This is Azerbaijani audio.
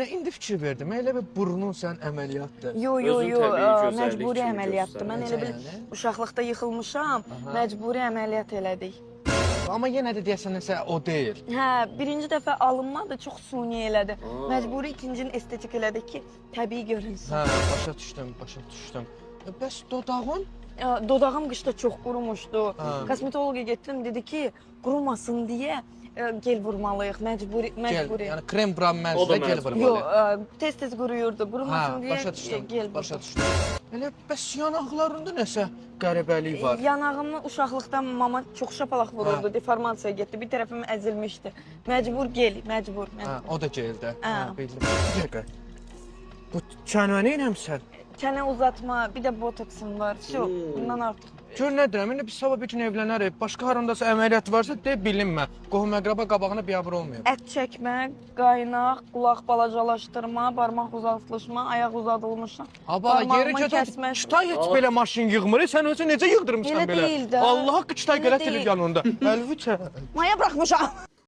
Səbinə, indi fikir verdim. Elə bir burnun sən əməliyyatdır. Yo, yo, Özünü yo, təbii gözəllik məcburi kimi əməliyyatdır. Mən elə göstərir. bil Necə yəni? uşaqlıqda yıxılmışam, məcburi əməliyyat elədik. Amma yenə də deyəsən nəsə o deyil. Hə, birinci dəfə alınmadı, çox suni elədi. Məcburi ikincini estetik elədik ki, təbii görünsün. Hə, başa düşdüm, başa düşdüm. Bəs dodağın? Dodağım qışda çox qurumuşdu. Hə. Kosmetoloqa getdim, dedi ki, qurumasın deyə gel vurmalıyıq, məcburi, Gel, məcburi. yəni krem vuran O da mənzilə gel məcburi. Yo, vurmalıyıq. tez-tez quruyurdu. Qurumasın Hə, deyə başa düşdüm, gel vurdum. başa düşdüm. Elə bəs yanaqlarında nəsə qəribəlik var. Yanağımı uşaqlıqdan mama çox şapalaq vururdu, deformasiyaya getdi. Bir tərəfim əzilmişdi. Məcbur gel, məcbur. Hə, Məcbur. o da geldi. Hə, Hə. bildim. Bir dəqiqə. Bu çənəni eləmisən? Çənə uzatma, bir də botoksum var. Şu, bundan artıq. Gör nə deyirəm, indi biz sabah bir gün evlənərik. Başqa harandasa əməliyyat varsa de bilinmə. Qohum-əqraba qabağına biabır olmayıb. Ət çəkmə, qaynaq, qulaq balacalaşdırma, barmaq uzatılışma, ayaq uzadılmışa. Ha bala, yeri Barmağımın get, kəsməsi. Qıtay heç belə maşın yığmır. Sən özün necə yığdırmısan Elə belə? deyil də. Allah haqqı Qıtay Elə qələt deyil. eləyir yanında. Əlvüçə. Maya buraxmışam.